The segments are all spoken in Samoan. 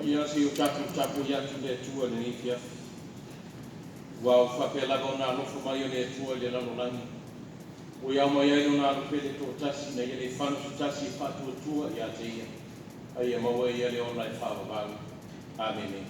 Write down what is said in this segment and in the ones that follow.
Ia se i o tatou tapuai atu i le Atua i lenei afiafi. Aua ua faapea lava ona alofa mai o le Atua i le lalolagi, ua ia ao mai ai Lona Alo Pele e toatasi, ina ia le fano se tasi e faatuatua ia te Ia, a ia maua e ia le ola e faavavau. Amene.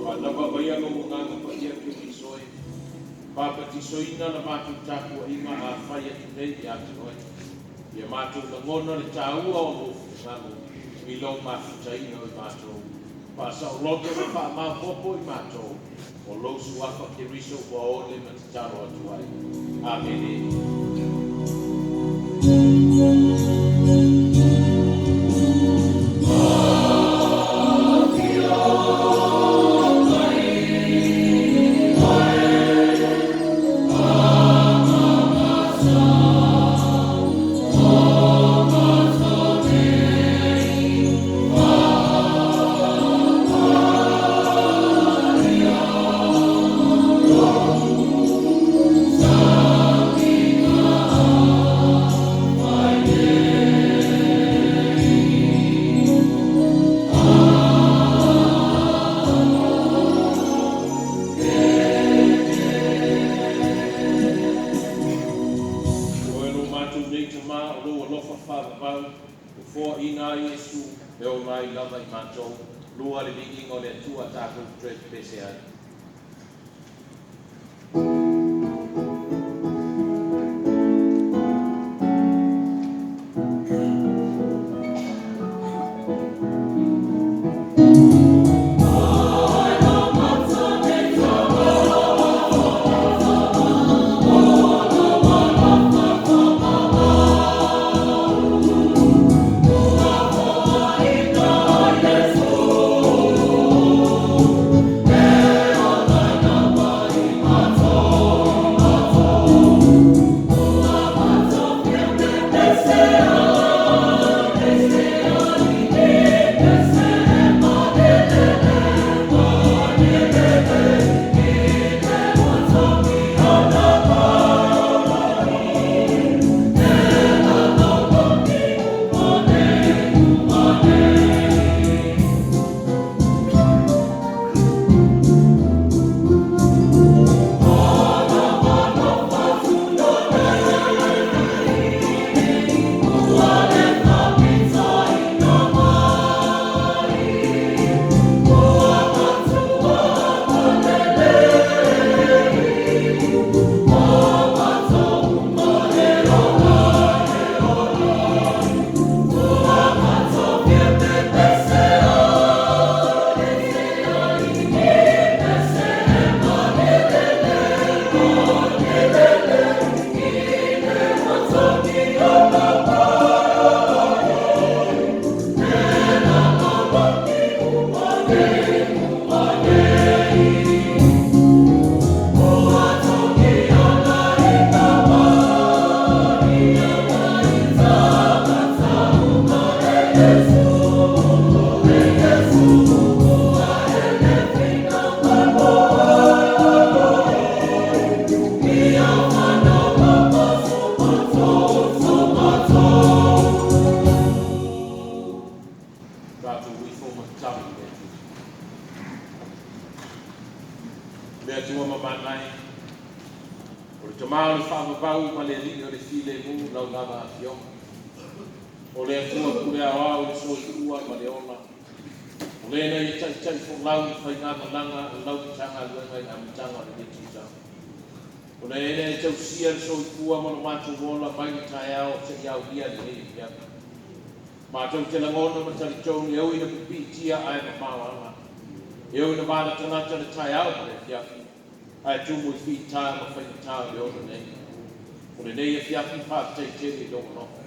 Faanava maia lou Agaga Paia Keriso e, papatisoina la matou tapuaiga a fai atu nei ia te oe. Ia matou lagona le tāua o lou finagalo i lou mafutaina o i matou. Faasaoloto ma faamaopoopo i matou o lou Suafa Keriso ua ole ma tatalo atu ai. Amene. O e lo matou nei Tamā o lou alofa faavavau, ua foaina ai Iesu e ola ai lava i matou. Lua le viiga o le Atua tatou toe pepese ai. Le Atua mamana e, o le Tama o le faavavau ma le Alii o le filemu i lau lava Afioga. O le Atua pule aoao i le soifua ma le ola, o Le na ia taitai folau i le faigamalaga a lau Matagaluega i le amataga o lenei tausaga. O Le na e tausia le soifua ma lo matou ola mai le taeao seia aulia lenei afiafi. Matou te lagona ma talitonu e ui ina pipiitia ae mamao ala, e ui ina valatalata le taeao ma le afiafi, ae tumu i fita ma faigata o le ola nei. O lenei afiafi, faafetai tele i lou alofa.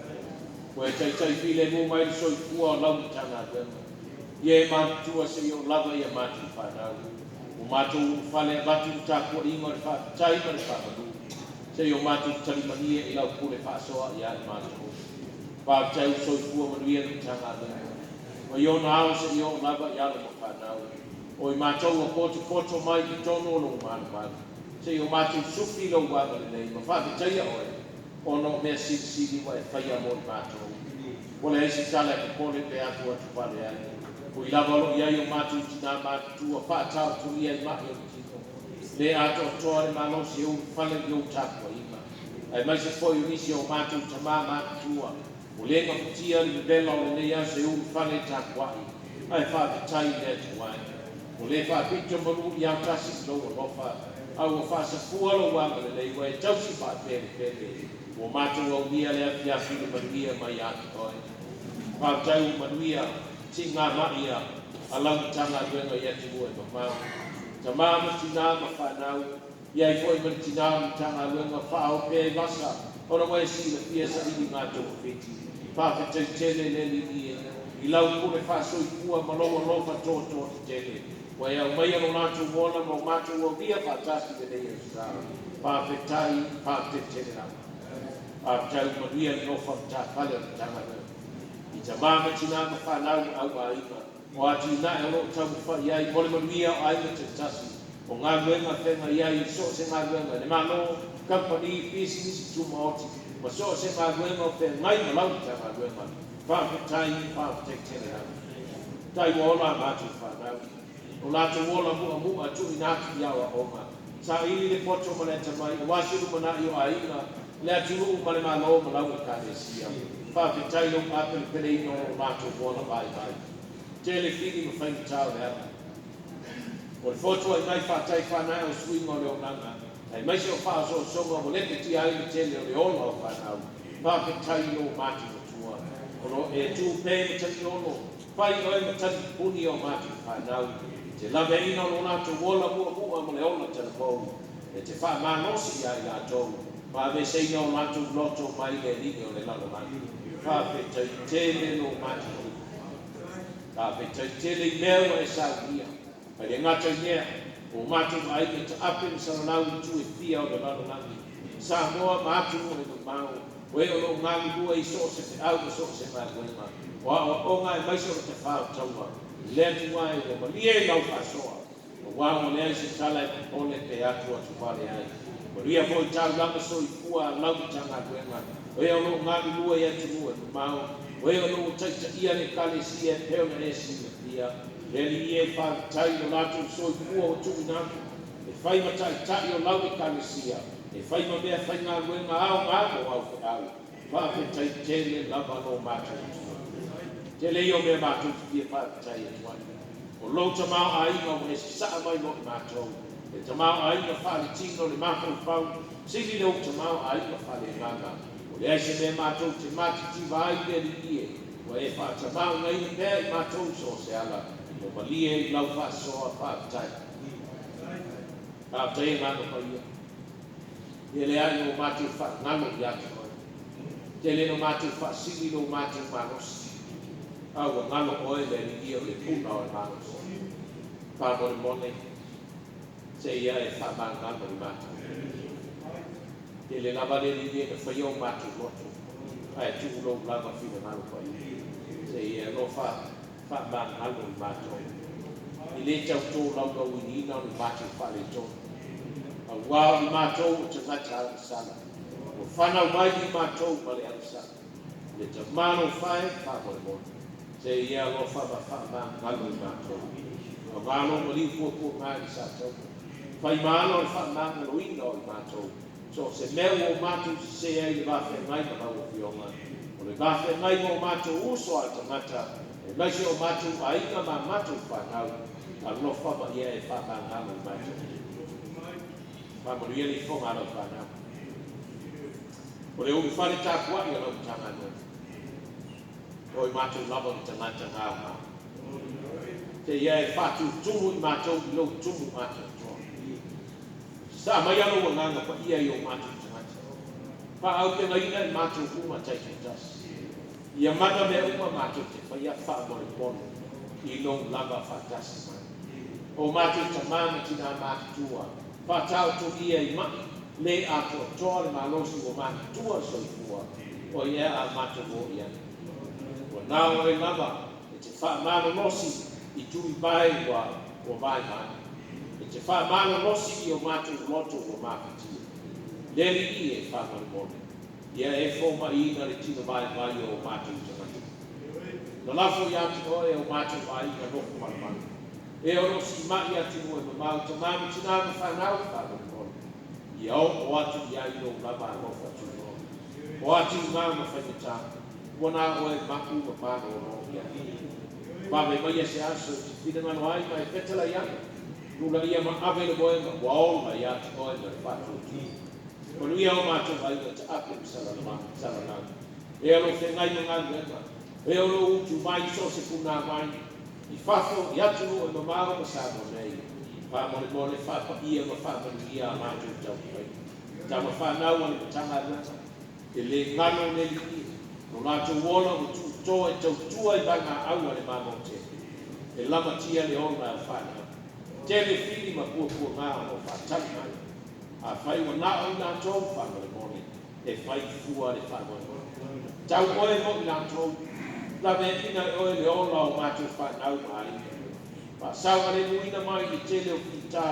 Ua e taitai filemu mai le soifua o lau Matagaluega. Ia e matutua seia oo lava i a matou fanau. Ua matou ulufale avatu le tapuaiga o le faafetai ma le faamalu, seia o matou talimalie i lau pule faasoa ia i matou. Faafetai ua soifua manuia le Matagaluega. Mai ona ao seia oo lava i alo ma fanau. O i matou ua potopoto mai i totonu o lou malumalu, seia o matou sufi i lou agalelei ma faafetaia oe ona o mea silisili ua e faia mo i matou. Ua leai se tala e popole pe atuatu vale ai. Ui lava o lo o i ai o matou tinā matutua faataotolia i ma'i o le tino, le atoatoa le malosi e ulufale i ou tapuaiga, aemaise foi o nisi o matou tamā matutua ua le gafatia le vevela o lenei aso e ulufale e tapuai, ae faafetai i le Atua e. Ua le faapito malu ia tasi i lou alofa, a ua faasafua lou agalelei ua e tausi faapelepele. Ua matou aulia le afiafi i le manuia mai ia te oe. Faafetai ua manuia siigamai a lau Matagaluega i atunuu e mamao. Tamā ma tinā ma fanau, I ai foi ma le tinā o le Matagaluega faaoo pea i vasa ona ua e silafia saili gā togafiti. Faafetai tele le Alii e, i lau pule faasoifua ma lou alofa toatoa tetele ua e aumaia lo latou ola ma o matou aulia faatasi lenei aso sa. Faafetai, faafetai tele lava. Faafetai ua manuia le nofo a matafale o le Matagaluega. I tamā ma tinā ma fanau ma auaiga. O atinae o lo o taumafai ai mo le manuia o aiga taitasi, o galuega feagai ai i so o se galuega i le Malo, kamupani, pisinisi tumaoti, ma so o se galuega o feagai ma lau Matagaluega. Faafetai, faafetai tele lava. Tai ua ola a matou fanau. O latou ola mu'amu'a tuuina atu i aoaoga. Saili le poto ma le atamai aua se lumanai o aiga, le atunuu ma le Malo ma lau Ekalesia. Faafetai lou apelepeleina o lo matou ola vaivai. Tele fili ma faigata o le ala. O le fotuai mai faatai faanaea o suiga o le olaga, aemaise o faaosoosoga ua lepetia ai le tele o le ola o fanau. Faafetai i lo matou Matua, o lo o e tu pea i Mataniolo, fai oe ma talipuni o matou fanau, i te laveaiina o lo latou ola mu'amu'a ma le ola talavou, e te faamalosi iā i latou, ma aveeseina o latou loto mai le alii o le lalolagi. Faafetai tele lo matou Alii. Faafetai tele i mea ua e saunia. Ae le gata i lea, ua matou vaai i le taape ma salalau i itu e fia o le lalolagi, Samoa ma atunuu e mamao, o e o lo o galulue i so o se feau ma so o se galuega, o aoaoga aemaise o le tafā o taua. I le Atua e, ua malie i lau faasoa, aua ua leai se tala e popole pe atuatuvale ai. Manuia foi taulaga soifua a lau Matagaluega, o e o lo o galulue i atunuu e mamao, o e o lo o taitaia le Ekalesia e pei ona e silafia. Le Alii e, faafetai i lo latou soifua ua tuuina atu e fai ma taitai o lau Ekalesia, e fai ma mea faigaluega aoga mo au feau. Faafetai tele lava lo matou Atua. Tele ia o mea matou te fia faafetai atu ai. O lou tamaoaiga ua e sasaa mai mo i matou, le tamaoaiga faaletino, le mafaufau, sili lou tamaoaiga faaleagaga. Ua leai se mea matou te matitiva ai i le Alii e, ua e faatamaoaigaina pea i matou i so o se ala. Ua malie i lau faasoa. Faafetai. Faafetai Agaga Paia. Ia leai o matou faagalo ia te oe. Tele no matou faasili lo matou malosi, a ua galo oe le Alii o le puna o le malosi. Faamolemole seia e faamagalo i matou. Tele lava le Alii e na faia o matou loto, ae tuu lou lava finagalo paia. Seia e alofa faamagalo i matou. E le tau tolaulauina o le matou faaletonu, auā o i matou o tagata agasala, ua fanau mai i matou ma le agasala. Le tamalofa e, faamolemole seia alofa ma faamagalo i matou. Augalo ma liu puapuaga i le sataua. Fai ma ala o le faamagaloina o i matou. So o se mea ua o matou sese ai i le va feagai ma lau Afioga, o le va feagai ma o matou uso a tagata, aemaise o matou aiga ma matou fanau, alofa ma ia e faamagalo i matou. Faamanuia le ifoga a lau fanau. O le ulufale tapuai a lau Matagaluega. O i matou lava o ni tagata gaogao. Te ia e faatutumu i matou i lou tumu atoatoa. Sasaa maia lou Agaga Paia i o matou tagata. Faaaupegaina i matou uma taitoatasi. Ia mana mea uma matou te faia faamolemole i lou lava faatasi mai. O matou tamā ma tinā matutua, faataotogia i ma'i le atoatoa le malosi ua matutua le soifua, o i ea a matou o i ai. Ua na o oe lava e te faamalolosi i tulivae ua vaevae. E te faamalolosi i o matou loto ua mafatia. Le Alii e faamolemole, ia e fomaiina le tino vaivai o o matou tagata. Na lafo ia te oe o matou aiga nofo malumalu. E o lo o sima'i atunuu e mamao, tamā ma tinā ma fanau, faamolemole. Ia oo atu i ai lou lava alofa tunoa. O atiuga ma faigata, ua na oe mapu ma malolo i ai. Vave maia se aso e te finagalo ai ma e fetalai ai. Tulaia ma ave le moega ua ola ia te oe ma le faatuatua. Manuia o matou aiga taape ma salalau. E o lo o feagai ma galuega, e o lo o utu mai i so o se punavai, i fafo, i atunuu e mamao ma Samoa nei. Faamolemole faapaia ma faamanuia a matou taumafaiga. Tama fanau a le Matagaluega, e le galo le Alii, lo latou ola ua tuutoa e tautua i vagaau a le Malo tele. E lamatia le ola e o fanau. Tele fili ma puapuaga o lo o faatali mai. Afai ua na o i latou, faamolemole, e fai fua le faamoemoe. Tau oe mo i latou, laveaiina e oe le ola o matou fanau ma aiga. Faasaogalemuina mai i le tele o fita,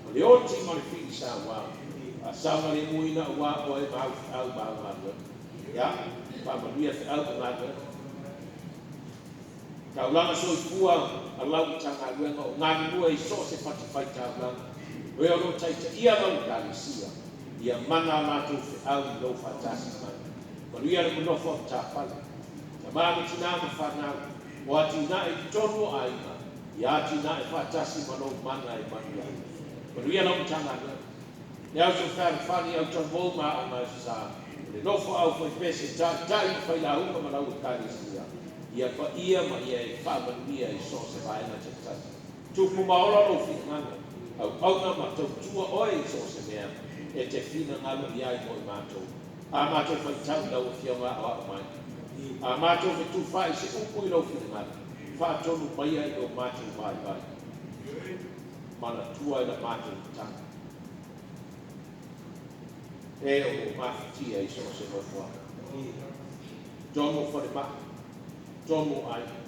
o le oti ma le fili sauā. Faasaogalemuina aua oe ma au feau ma au galuega. Ia, faamanuia feau ma galuega. Taulaga soifua a lau Matagaluega o galulue i so o se fatafaitaulaga. O e o lo o taitaia lau Ekalesia, ia mana a latou feau i lou faatasi mai. Manuia le nonofo a matafale. Tama ma tinā ma fanau, o atinae i totonu o aiga, ia atinae faatasi ma lou mana e manuia ai. Manuia lau Matagaluega. Le Auso Fealofani, au talavou ma aoga e Sa, o le nofo a aufaipese, taitai ma failauga ma lau Ekalesia, ia paia ma ia e faamanuia i so o se vaega taitasi. Tupu ma ola lou finagalo, auauna ma tautua oe i so o se mea e te finagalo i ai mo i matou. A matou faitau i lau Afioga aoao mai. A matou fetufaai se upu i lou finagalo, faatonu maia i lo matou vaivai. Manatua i la matou tatalo. E o lo o mafatia i so o se nofoaga. Tonu o falemai, tonu o aiga.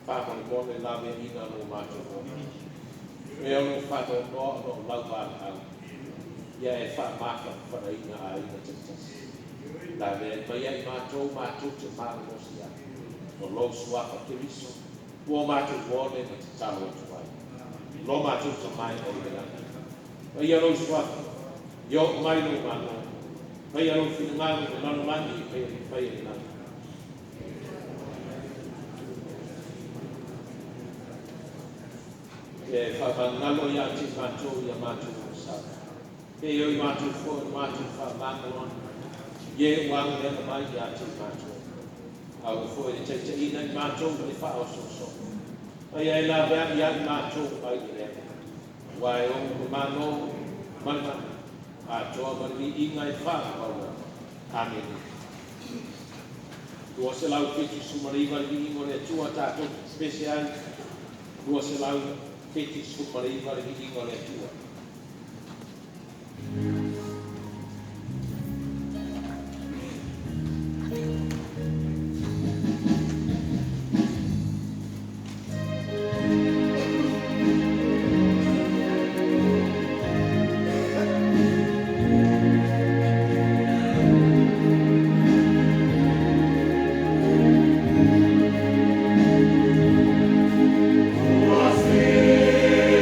Faamolemole laveaiina lo matou ola. E o lo o faanoanoa ona o lau valaau, ia e faamafanafanaina aiga taitasi. Laveai maia i matou matou te malolosi ai. O lou suafa Keriso, ua matou one ma tatalo atu ai. Lo matou Tama e o i le lagi. Paia lou suafa, ia oo mai lou Malo. Faia lou finagalo i le lalolagi e pei ona faia i le lagi. E faamagalo ia te i matou i a matou onosau, pei o i matou foi ona matou faamagalo ai i e ua agalega mai ia te i matou. Aua foi ne i taitaiina i matou ma le faaosoosoga, a ia e laveai ia i matou mai le leaga, aua e ou le Malo ma le mana, atoa ma le viiga e faavavau ai. Amene. 279 le viiga o le Atua tatou te pepese ai. 279 le viiga o le Atua. Ua silisili.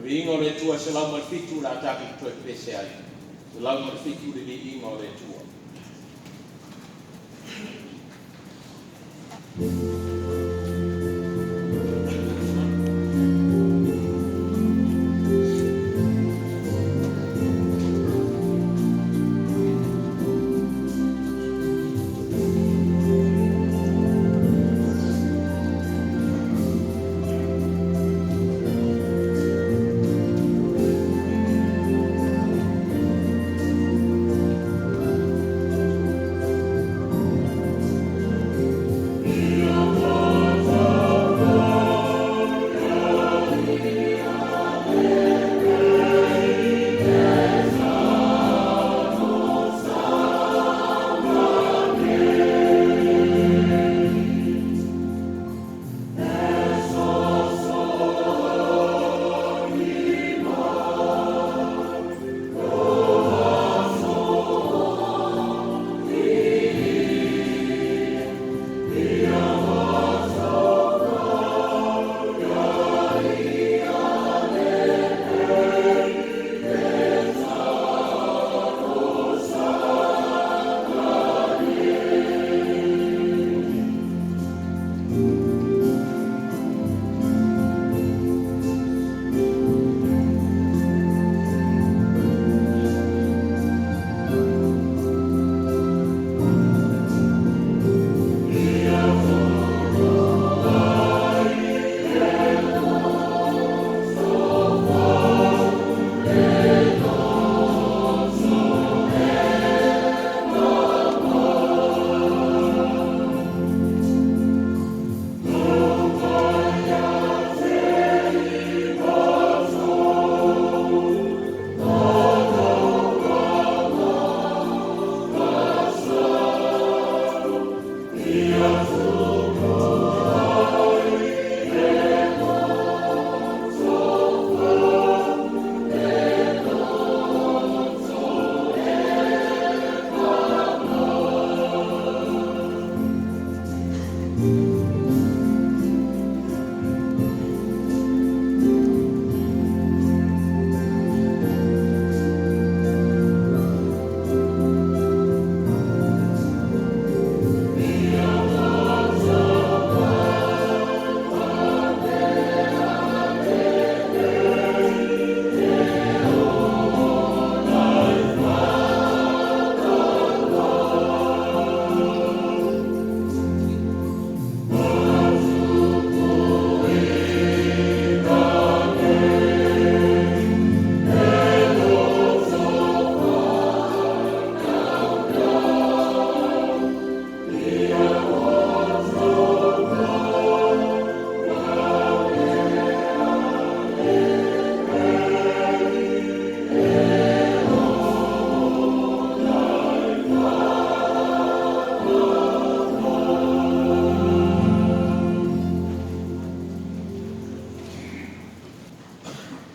Viiga o le Atua 107 o le a tatou toe pese ai. 107 le viiga o le Atua.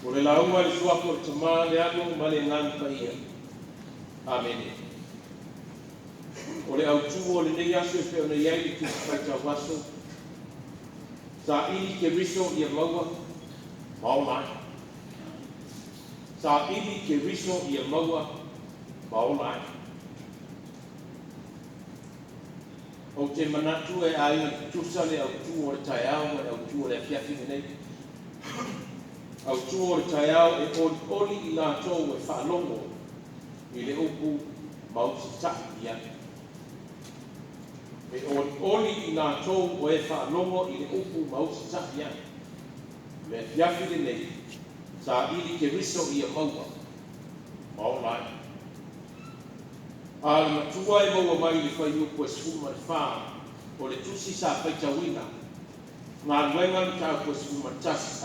O le lauga i le suafa o le Tama, le Alo ma le Agaga Paia. Amene. O le autu o lenei aso e pei ona i ai le Tusi Faitau Aso, Saili Keriso ia maua ma ola ai. Saili Keriso ia maua ma ola ai. Ou te manatu e aiga tutusa le autu o le taeao ma le autu o le afiafi lenei. Autu o le taeao e olioli i latou e faalogo i le upu ma usitai i ai. E olioli i latou o e faalogo i le upu ma usitai i ai. Le afiafi lenei, saili Keriso ia maua ma ola ai. A le matua e maua mai le fuaiupu e 14 o le tusi sa faitauina, Galuega le mataupu e 11, 16,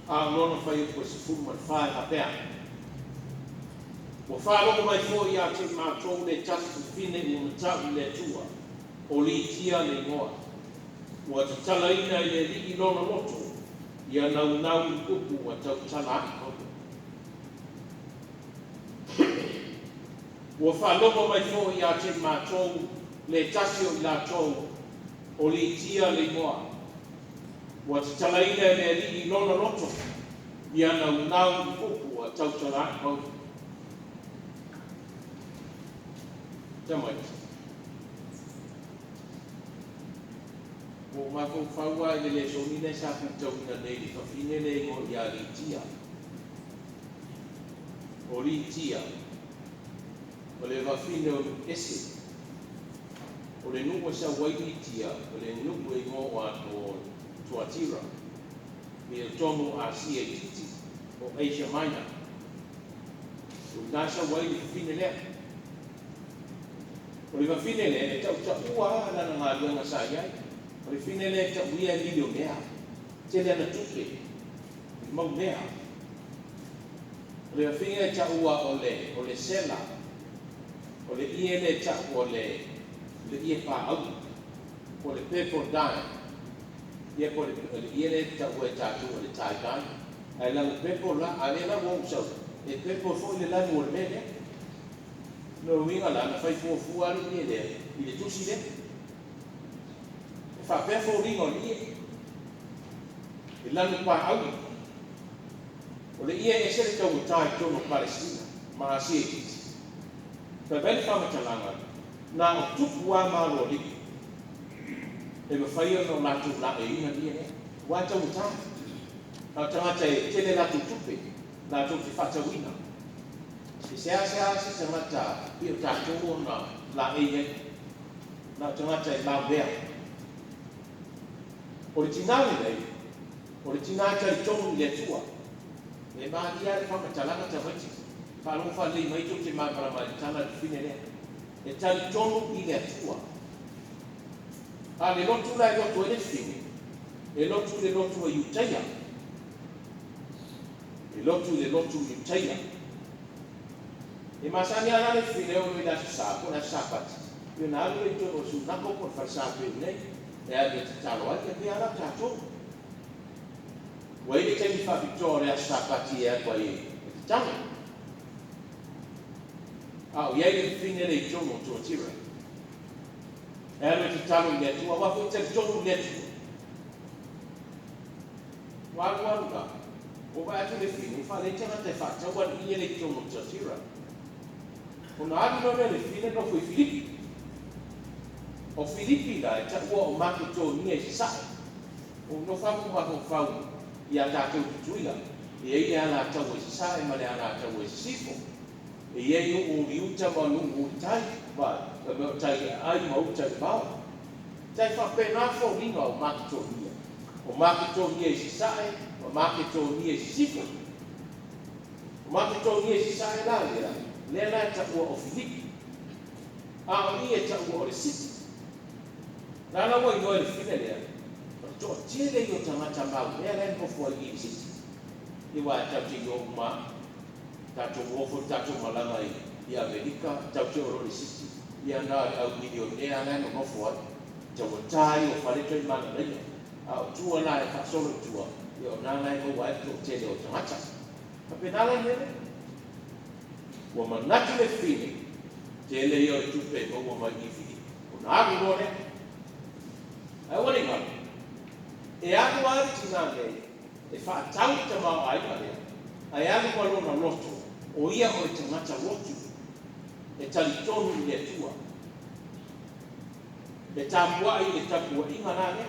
a o lona fuaiupu e 14 e faapea, Ua faalogo mai foi ia te matou le tasi fafine ua matau i le Atua, o Litia le igoa. Ua tatalaina e le Alii lona loto, ia naunau i upu ua tautala ai Paulo. Ua faalogo mai foi ia te matou le tasi o i latou, o Litia le igoa. Ua tatalaina e le Alii lona loto, Ia naunau i upu a tautala ai mauga. Tamaiti. Ua ou mafaufau lava i le lesoni lea sa faitauina nei i le fafine lea e igoa ia Litia. O Litia, o le fafine o Nuuese. O le nuu e sau ai Litia, o le nuu e igoa o Tuatira, i totonu o Asia Itiiti, o Asia Minor. O i ina sau ai le fafine lea. O le fafine lea e tautaua lava lana galuega sa i ai. O le fafine lea e tauia e milionea, tele ana tupe, mau mea. O le fafine e taua o le o le sela, o le ie lea e tau o le le ie paau, po o le purple dye, ia po o le o le ie lea e taua e tatou o le tie dye, ae lanu purple la, a o lea la ua ou sau, e purple foi le lanu o le mea lea. O lona uiga la, na fai fuafua lava le ie lea i le tusi lea. E faapea foliga o le ie, e lanu paau. O le ie e ese le taugata i totonu o Palesitina ma Asia Itiiti. Fai mai le faamatalaga, na o tupu lava ma aloalii e mafai ona o latou laeiina le ie lea, aua e taugata. Na o tagata e tele a latou tupe latou te faatauina. E seasea se tagata pei o tatou ona laei ai, na o tagata e maumea. O le tina lenei, o le tina e talitonu i le Atua. E malie lava le faamatalaga tamaiti, faalogo faalelei mai tou te malamalama ai i le tala a le fafine lea. E talitonu i le Atua. A o le lotu la e lotu ai le fafine, e lotu i le lotu a Iutaia. E lotu i le lotu Iutaia. E masani lava la le fafine e oo loa i le Aso Sa po o le Aso Sapati, ia ona alu lea i totonu o le sunako po o le falesa pei nei, e alu e tatalo ai, ia pei lava la o tatou. Ua i ai le taimi faapitoa o le Aso Sapati e alu ai e tatalo. A o i ai le fafine lea i totonu o Tuatira, e alu e tatalo i le Atua, aua foi e talitonu i le Atua. Ua alu alu la, ua vaai atu le fafine ua faalelei tagata e faataua le ie lea i totonu o Tuatira. Ona alu loa lea o le fafine nofo i Filipi. O Filipi la e taua o Maketonia i sasae. Ua ou nofo lava ma ou mafaufau i a tatou Tutuila, e i ai le alataua i sasae ma le alataua i sisifo. E i ai nuu i uta ma nuu i tai, ma o tai i aai ma uta i vao. E tai faapena foliga o Maketonia, o Maketonia i sasae ma Maketonia i sisifo. O Maketonia i sasae la lea, lea la e taua o Filipi, a o i e taua o le Siti. La la ua iloa e le fafine lea, o le toatele ia o tagata maumea la e nofo ai i i le Siti. Ia aua tatou te iloa uma lava, tatou o foi i le tatou malaga i Amerika, tatou te oo loa i le Siti, ia na o le au milionea la e nonofo ai. Taugata ia o fale toe mananaia, a o tua la e faasolo i tua, ia o na la e maua ai le toatele o tagata. Faapena la le mea lea. Ua manatu le fafine, tele ia o le tupe e maua mai i Filipi, ona alu loa lea. Ae aua ne i galo, e alu lava le tina nei e faatau le tamaoaiga lea, ae alu ma lona loto, o ia o le tagata lotu, e talitonu i le Atua. E tapuai i le tapuaiga la lea,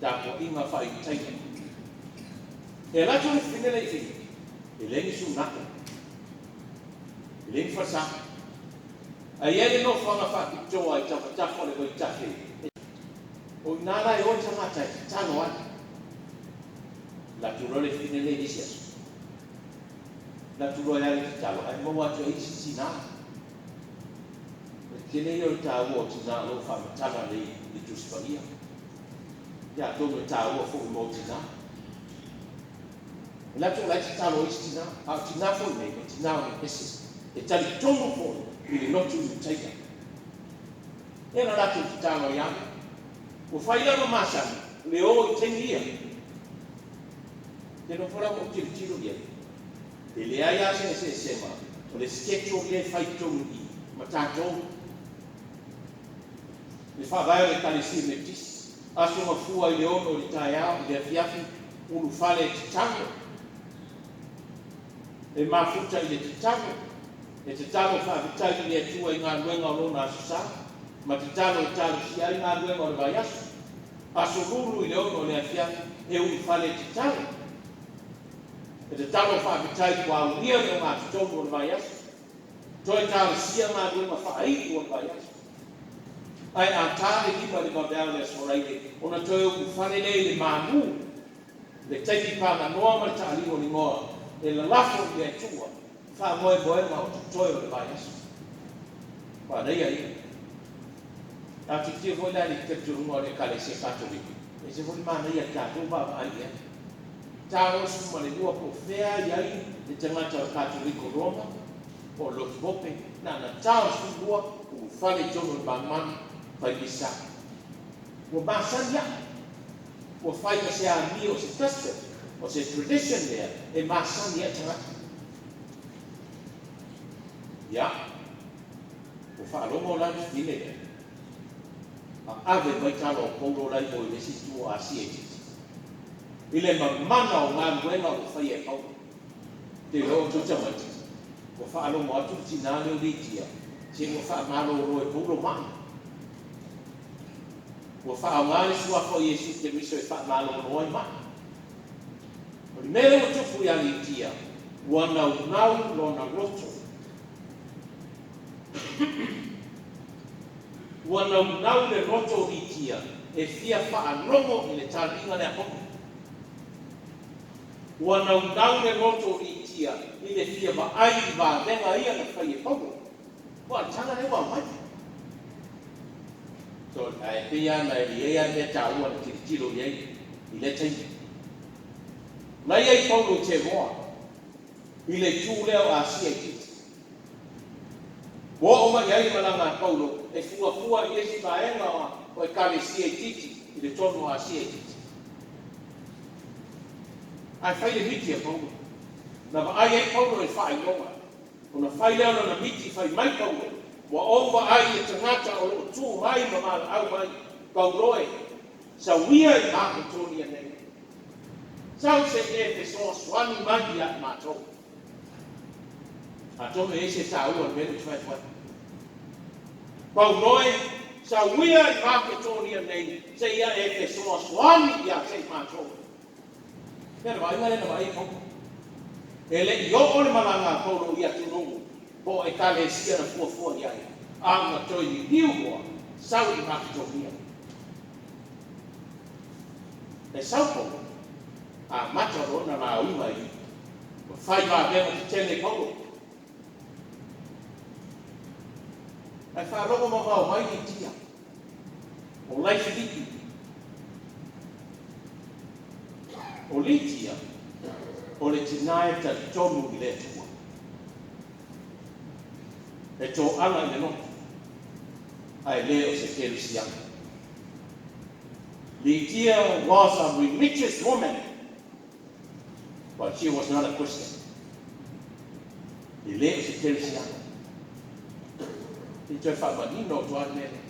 tapuaiga faa-Iutaia. E alu atu le fafine lea i Filipi, e leai ni sunako, e leai ni falesa. Ae i ai le nofoaga faapitoa i tafatafa o le vaitafe, o i ina la e o le tagata e tatalo ai. Alu atu loa le fafine lea i le isi aso, alu atu loa e alu e tatalo, ae maua atu e ai isi tina. O le tele ia o le taua o tina o lo o faamatala nei i le Tusi Paia. Ia atonu e taua foi mo tina. E manatu o la e tatalo ai isi tina, a o tina foi nei, o tina o le ese, e talitonu foi i le lotu Iutaia. Lea na latou tatalo ai ame. Ua fai lava masani le o i taimi ia. Te nofo lava ou tilotilo i ai. E leai lava se eseesega o le schedule lea e fai i totonu i i ma tatou. Le faavae o le Ekalesia Metotisi, aso Gafua i le 6 i le taeao i le afiafi, ulufale e tatalo. E mafuta i le tatalo, e tatalo faafetai i le Atua i galuega o lona Aso Sa, ma tatalo e talosia ai galuega o le vaiaso. Aso Lulu i le 6 o le afiafi, e ulufale e tatalo. E tatalo faafetai ua aulia le ogatotonu o le vaiaso. Toe talosia galuega faaiu o le vaiaso. Ae a ta le 5 i le vaveao i le Aso Faraile, ona toe ulufale lea i le malu, le taimi paganoa ma le taaligoligoa, e lalafo i le Atua faamoemoega o totoe o le vaiaso. Manaia ia. A tilotilo foi la i le talitonuga o le Ekalesia Katoliko, e ese foi le manaia o le tatou vaavaai i ai. Ta 22 po o fea i ai le tagata o le Katoliko Roma, po o le lotu hope, na ana ta o le 12, ulufale i totonu o le manumanu, fai misa. Ua masani ai, ua fai ma se amio, o se custom, o se tradition lea e masani ai tagata. Ia, ua faalogo la le fafine lea, ave mai tala o Paulo la i o i le isi itu o Asia Itiiti, i le mamana o galuega ua faia e Paulo. Te iloa outou tamaiti, ua faalogo atu le tinā lea o Litia, se ua faamalolo e Paulo mai. Ua faaaoga le suafa o Iesu Keriso e faamalolo ai mai. O le mea lea ua tupu ia Litia, ua naunau lona loto. Ua naunau le loto o Litia e fia faalogo i le talaiga lea a Paulo. Ua naunau le loto o Litia i le fia vaai i vavega ia na fai e Paulo. Ua o le tala lea ua aumai. So, ae pei lava na e i ai lava le mea taua na tilotilo i ai i lea taimi. Na i ai Paulo i Teroa, i le itu lea o Asia Itiiti. Ua oo mai i ai le malaga a Paulo e fuafua i le isi vaega o Ekalesia itiiti i le tonu o Asia Itiiti. Ae fai le miti a Paulo. Na vaai ai Paulo i le faailoga. Ona fai lea o lona miti, fai mai Paulo, ua ou vaai i le tagata o loo tu mai ma valaau mai, Paulo e, sauia i Maketonia nei. Sau se i e fesoasoani mai ia i matou. Atonu e i ai se taua o le mea lea ou te fai atu ai. Paulo e, sauia i Maketonia nei, seia e fesoasoani ia te i matou. Ia le vaaiga lea na vaai ai Paulo. E le i oo le malaga a Paulo i atunuu po o Ekalesia na fuafua i ai, a ua toe liliu loa, sau i Maketonia. E sau Paulo, amata lona lauga i ua fai vavega tetele i Paulo. Ae faalogo mamao mai Litia, o lai Filipi. O Litia, o le tinā e talitonu i le Atua. E toaga i le loto, ae le o se kerisiano. Lydia was a religious woman, but she was not a Christian. E le o se kerisiano. I toe faamanino atu lava le mea lea.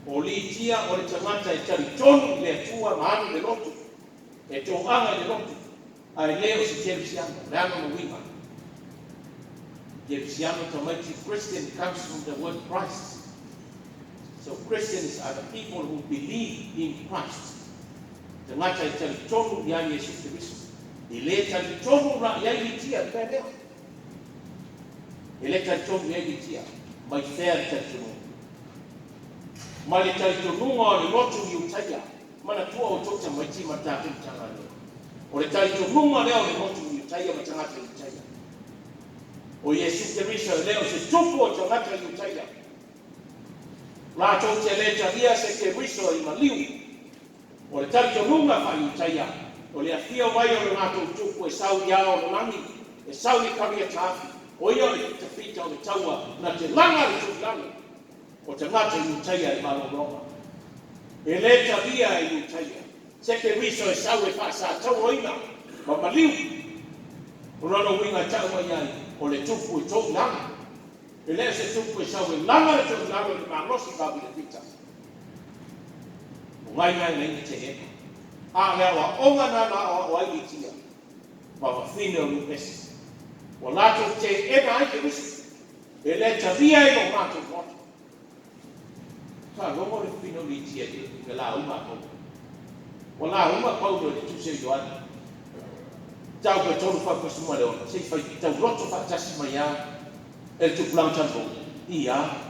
O Litia o le tagata e talitonu i le Atua ma alu i le lotu, e toaga i le lotu, ae le o se kerisiano. O le a lona uiga? Kerisiano tamaiti, Christian comes from the word Christ. So Christians are the people who believe in Christ. Tagata e talitonu ia Iesu Keriso. E le talitonu la i ai Litia i le mea lea. E le talitonu i ai Litia. Mai fea le talitonuga? Mai le talitonuga o le lotu Iutaia. Manatua outou tamaiti ma le tatou Matagaluega. O le talitonuga lea o le lotu Iutaia ma tagata Iutaia. O Iesu Keriso e le o se tupu o tagata Iutaia. Latou te le talia se Keriso i maliu. O le talitonuga faa-Iutaia, o le afio mai o le latou tupu e sau i ao o le lagi, e sau i kaliataafi, o ia o le fitafita o le taua na te laga le tuilalo o tagata Iutaia i malologa. E le talia e Iutaia se Keriso e sau e faasatauaina ma maliu. O lona uiga e tau mai ai, o le tupu e toilalo. E le o se tupu e sau e laga le toilalo i le malosi vavilevita. O ngai ngai nei te ena. A le aoaoga na na aoao ai Litia, ma fafine o Lupesi. Ua latou teena ai Keriso, e le talia i lo matou loto. Faalogo le fafine o Litia i le lauga a Paulo. Ua lauga Paulo i le Tusi a Ioane, mataupu e 3.6, se i fai tauloto faatasi mai lava e le tupulaga talavou. Ia.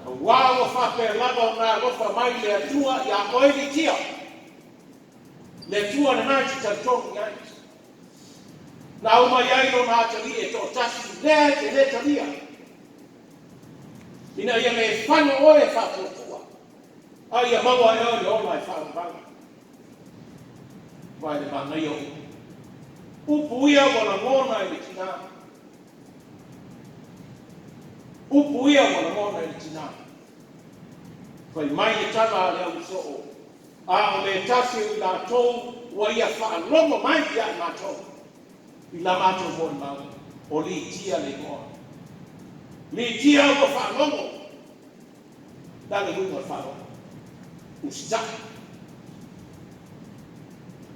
Auā ua faapea lava ona alofa mai le Atua iā oe Litia, le Atua lena e te talitonu i ai, na aumai ai Lona Atalii e toatasi lea e te le talia, ina ia le fano oe e faatuatua, a ia maua e oe le ola e faavavau. Vaai le manaia o upu. Upu ia ua lagona e le tina. Upu ia ua lagona e le tina. Fai mai le tala a le ausoo, a o le tasi o i latou ua ia faalogo mai ia i matou, i la matou molimau, o Litia le igoa. Litia ua faalogo. Le a le uiga o le faalogo? Usitai.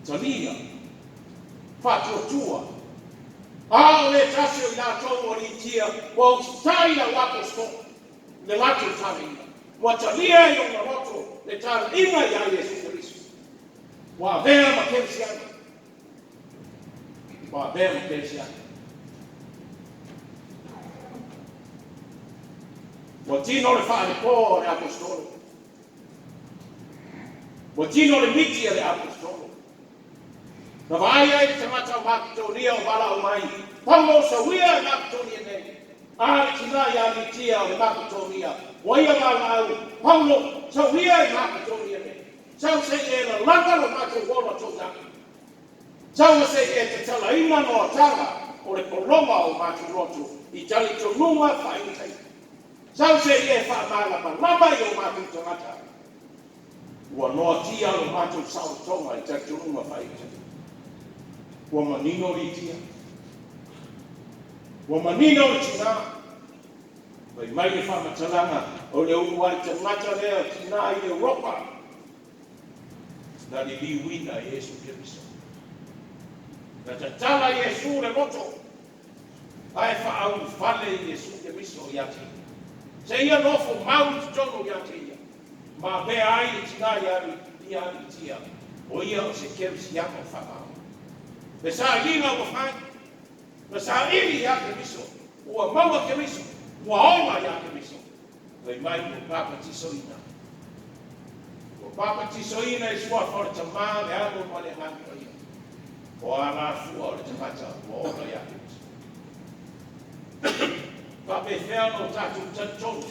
Talia. Faatuatua. A o le tasi o i latou ua Litia ua usitai i lau aposetolo i le latou talaiga, ua talia i lona loto le talaiga ia Iesu Keriso, ua avea ma kerisiano. Ua avea ma kerisiano. Ua tino le faalepo a le aposetolo. Ua tino le miti a le aposetolo. Na vaai ai le tagata o Maketonia o valaau mai, Paulo sauia e Maketonia nei. A le tina ia Litia o le Maketonia, ua ia valaau, Paulo sauia e Maketonia nei. Sau se i e lalaga lo matou ola toilagi. Sau se i e tatalaina noataga o le pologa o matou loto i talitonuga faaiutaia. Sau se i e faamalamalama i o matou tagata. Ua noatia lo matou saolotoga i talitonuga faaiutaia. Ua manino Litia. Ua manino le tina. Fai mai le faamatalaga o le uluai tagata lea o tina i Europa na liliuina e Iesu Keriso. Na tatala Iesu le loto ae faaulufale Iesu Keriso ia te ia. Se ia nofo mau i totonu ia te ia. Ma avea ai le tina ia Litia, o ia o se kerisiano faamaoni. Le sailiga ua fai, na saili ia Keriso, ua maua Keriso, ua ola ia Keriso. Fai mai ua papatisoina. Ua papatisoina i suafa o le Tama, le Alo ma le Agaga Paia. O alafua o le tagata ua ola ia Keriso. Faapefea ona o tatou talitonu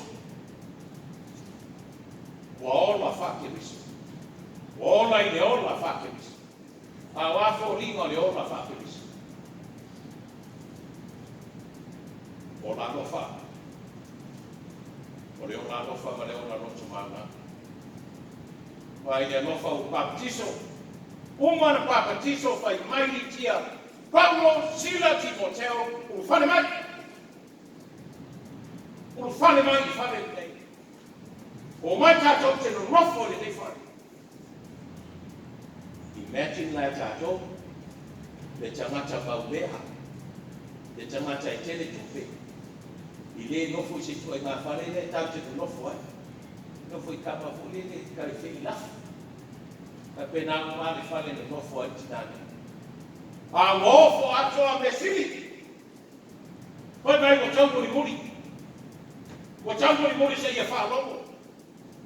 ua ola faa-Keriso. Ua ola i le ola faa-Keriso. A o a foliga o le ola faa-Keriso? Ola alofa. O le ola alofa ma le ola loto mama. Vai le alofa ua papatiso. Uma na papatiso fai mai Litia. Paulo, Sila, Timoteo, ulufale mai. Ulufale mai i fale lenei. O mai tatou te nonofo i lenei fale. Imagine la tatou, le tagata maumea, le tagata e tele tupe, i le nofo i se ituaiga fale lea tatou te nonofo ai. Nofo i kama foi lele kalefe i lafo. Faapena uma le fale nonofo ai tina nei. A ua ofo atoa mea sili. Fai mai ua taumolimoli. Ua taumolimoli seia faalogo.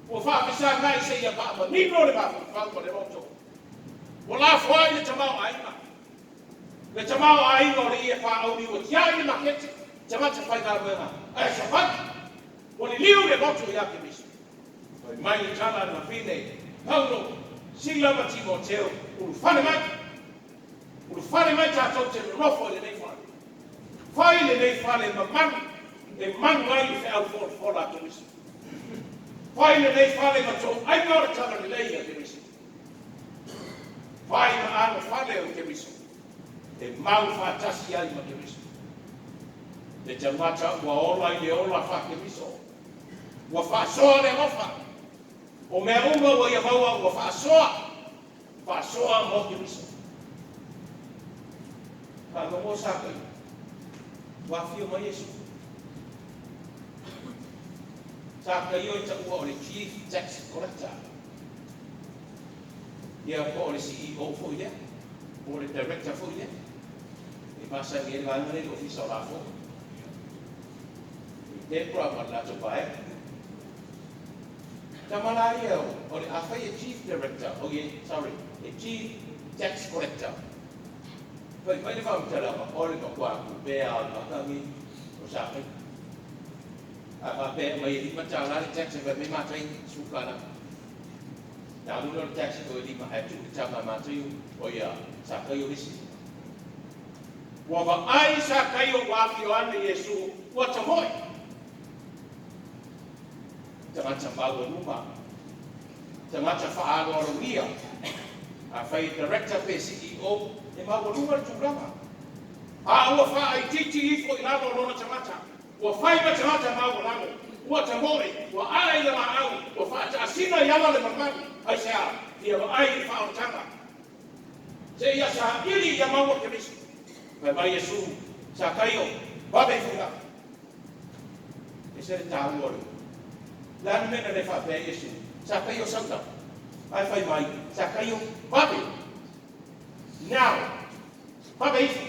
Ua faafesagai seia faamanino le mafaufau ma le loto. Ua lafoai le tamaoaiga. Le tamaoaiga o le ie faauli ua tiai le maketi, tagata faigaluega, ae savali. Ua liliu le loto ia Keriso. Fai mai le tala a le vafine, Paulo, Sila ma Timoteo, ulufale mai. Ulufale mai tatou te nonofo i lenei fale. Fai lenei fale ma manu, e manu ai le feau folafola a Keriso. Fai lenei fale ma toaiga o le talalelei a Keriso. Fai ma anofale o Keriso. E mau faatasi ai ma Keriso. Le tagata ua ola i le ola faa-Keriso. Ua faasoa le alofa. O mea uma ua ia maua ua faasoa. Faasoa mo Keriso. Faalogo Sakaio, ua afio mai Iesu. Sakaio e taua o le Chief Tax Collector. Ia po o le CEO foi lea, po o le Director foi lea. E masani ai le vaega lea i le Ofisa o Lafoga. I Debra ma le latou vaega. Tama la ia o le afai e Chief Director, oh yeah, sorry, e Chief Tax Collector. Fai mai le faamatalaga o le matua tupe lava o le matagi o Sakaio. A faapea e aumai e $5 le tax e fai mai Mataio $10. Na alu lea o le tax toe 5 ae tuu le tama a Mataio o ia Sakaio le isi. Ua vaai Sakaio ua afio ane Iesu ua tamoe. Tagata maualuga, tagata faaaloalogia. Afai e Director pe CEO, e maualuga le tulaga. A ua faaitiiti ifo i lalo o lona tagata, ua fai ma tagata maualalo, ua tamoe, ua ae i le laau, ua faataasina i ala le malumalu. Aisea? Fia vaai i le faaolataga. Seia saili ia maua Keriso. Fai mai Iesu, Sakaio, vave ifo i lalo. E ese le taua o le upu. O le a le mea na le faapea ai Iesu, Sakaio sau tau? Ae fai mai, Sakaio, vave! Now! Vave ifo!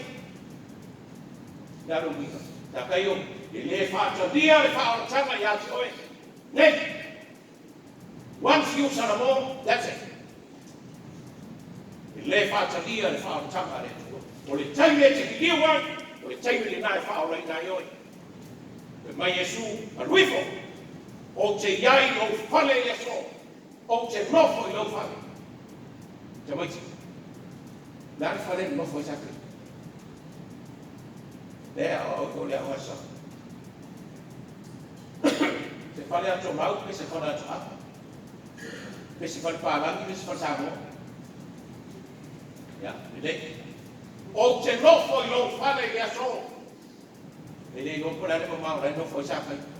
O le a le uiga? Sakaio, e le faatalia le faaolataga ia te oe. Nei! Once you salamo, that's it. E le faatalia le faaolataga a le Atua. O le taimi e te liliu ai, o le taimi lena e faaolaina ai oe. Fai mai Iesu, Alu ifo, ou te i ai i lou fale i le aso, ou te nofo i lou fale. Tamaiti, o le a le fale e nonofo ai Sakaio? Lea o le aoga sa. Se fale atomau pe se fale atoaga? Pe se fale palagi pe se fale Samoa? Ia, lelei. Ou te nofo i lou fale i le aso. E le iloa po o le a le mamao o la e nofo ai Sakaio.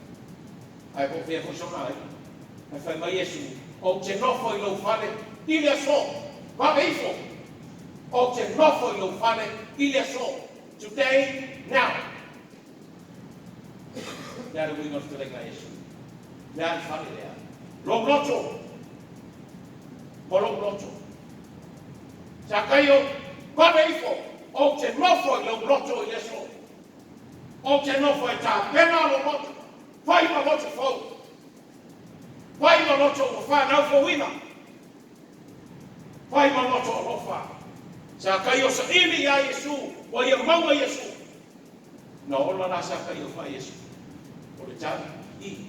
Ae po o fea foi sona aiga. Ae fai mai Iesu, Ou te nofo i lou fale i le aso. Vave ifo! Ou te nofo i lou fale i le aso. Today, now. O le a le uiga o le fetalaiga a Iesu? O le a le fale lea? Lou loto! Ma lou loto. Sakaio, vave ifo! Ou te nofo i lou loto i le aso. Ou te nofo e tapena lou loto. Fai ma loto fou. Fai ma loto ua fanau fouina. Fai ma loto alofa. Sakaio saili iā Iesu, ua ia maua Iesu. Na ola la Sakaio faa Iesu. O le tali, i.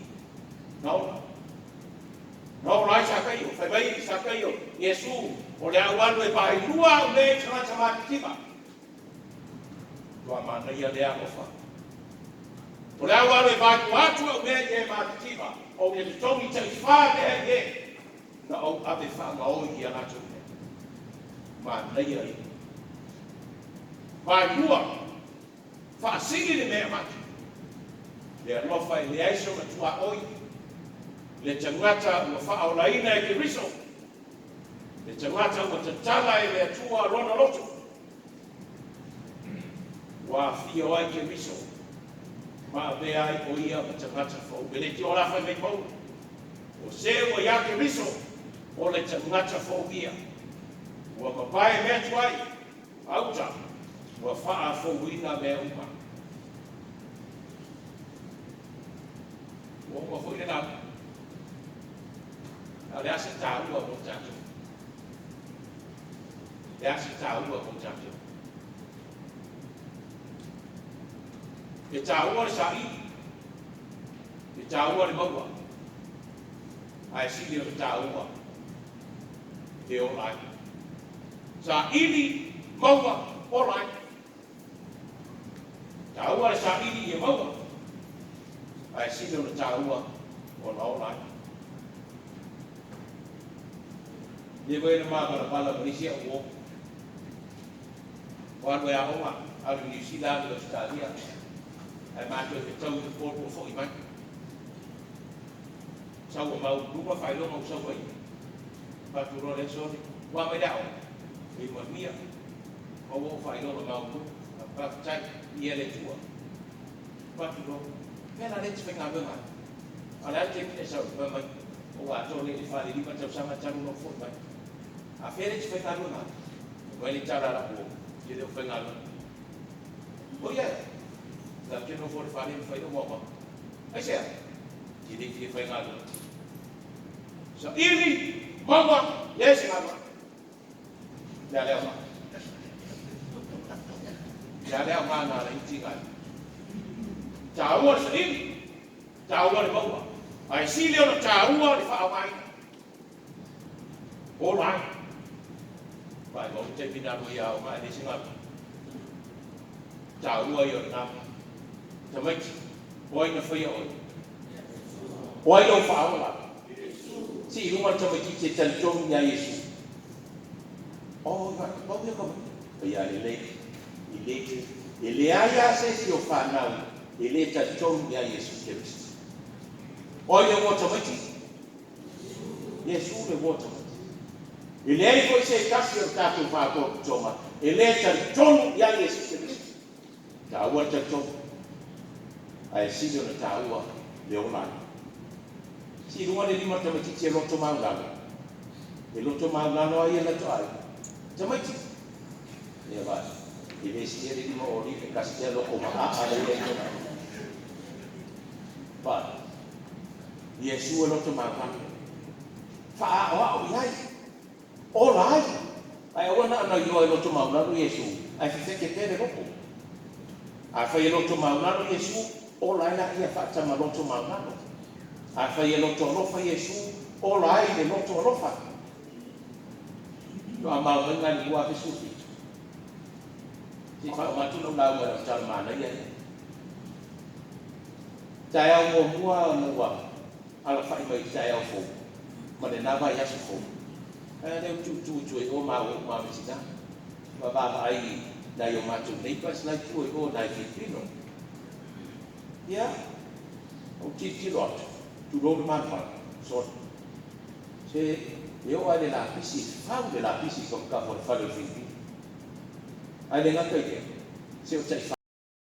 Na ola. Na ola ai Sakaio. Fai mai Sakaio, Iesu, o le a ou alu e vaelua au mea i tagata matitiva. Matua manaia lea alofa. O le a ou alu e vaelua atu au mea i e matitiva, ou te totogi taifa mea i e na ou ave faagaoi i a latou mea. Manaia ia. Vaelua, faasili le mea e avatu. Le alofa e leai sona tuaoi. Le tagata ua faaolaina e Keriso. Le tagata ua tatala e le Atua lona loto. Ua afio ai Keriso ma avea ai o ia ma tagata fou. E leitioa la fai mai Paulo, O se ua iā Keriso, o le tagata fou ia. Ua mavae mea tuai, auta, ua faafouina mea uma. Ua uma foi le lauga. A o le a se taua mo tatou? Le a se taua mo tatou? E taua le saili, e taua le maua, ae sili ona taua e ola ai. Saili, maua, ola ai. Taua le saili ia maua, ae sili ona taua ona ola ai. Leva foi ona mavalabala ma nisi au uo. Ua alu e aoga, alu i Niu Sila, alu i Ausetalia. Ae matou fetau i le po ua foi mai. Sau ua maualuluga faailoga ua sau ai. Fai atu loa lea, sole, ua a mai le aoga? E manuia. Maua ou faailoga maualuluga. Faafetai, viia le Atua. Fai atu loa, fea la lea e te faigaluega ai? A o le a le taimi na e sau ai? Fai mai, ua atoa nei i le 4 i le 5 tausaga talu ona ou foi mai. A fea lea e te faigaluega ai? Fai mai le tala a lau uo, ou te le o faigaluega. O ia, la ou te nofo i le fale ma fai lou aoaoga. Aisea? Te le fia faigaluega. Saili, maua, leai se galuega. Le a le aoga. Le a le aoga na ala i tiga ai. Taua le saili, taua le maua. Ae sili ona taua le faaaogaina. Ola ai. Vaai mau le taimi na alu ai aoga ae leai se galuega. Taua ia o lena mea. Tamaiti, o ai na faia oe? O ai lou faaola? Sii i luga le tamaitiiti e talitonu ia Iesu. O, pau ia ka mai. Ia lelei. I le, e leai lava se isi o fanau e le talitonu ia Iesu Keriso. O ai le uo tamaiti? Iesu le uo tamaiti. E leai foi se tasi o le tatou faalapotopotoga e le talitonu ia Iesu Keriso. Taua le talitonu. Ae sili ona taua le ola ai. Sii i luga le lima o le tamaitiiti e loto maulalo. E loto maulalo ai e lato ai. Tamaiti. Ia vai. E le siia le lima o li e kasi tea loko ma a a le ia i tona. Vai. Iesu e loto maulalo. Faaoao i ai. Ola ai. Ae aua na ona iloa e loto maulalo Iesu. Ae fefete pea le loto. Afai e loto maulalo Iesu, ola ai laia faatama loto maulalo. Afai e loto alofa Iesu, ola ai le loto alofa. Toa mau mai ngai le 2017. Se i faauma atu lau lauga i lau tala manaia ia. Taeao muamua ona ua alafai mai i le taeao fou ma lena vaiaso fou. Ae lea ua tuutu i tua i o maua uma ma tina. Ma vaavaai i nai o matou neighbours la i tua i o nai Filipino. Ia, ou tilotilo atu, tulou le malumalu, sorry. Se e oo lava i le lapisi, fau le lapisi i tafatafa o le fale o le Filipino. Ae le gata i lea, se o taifau.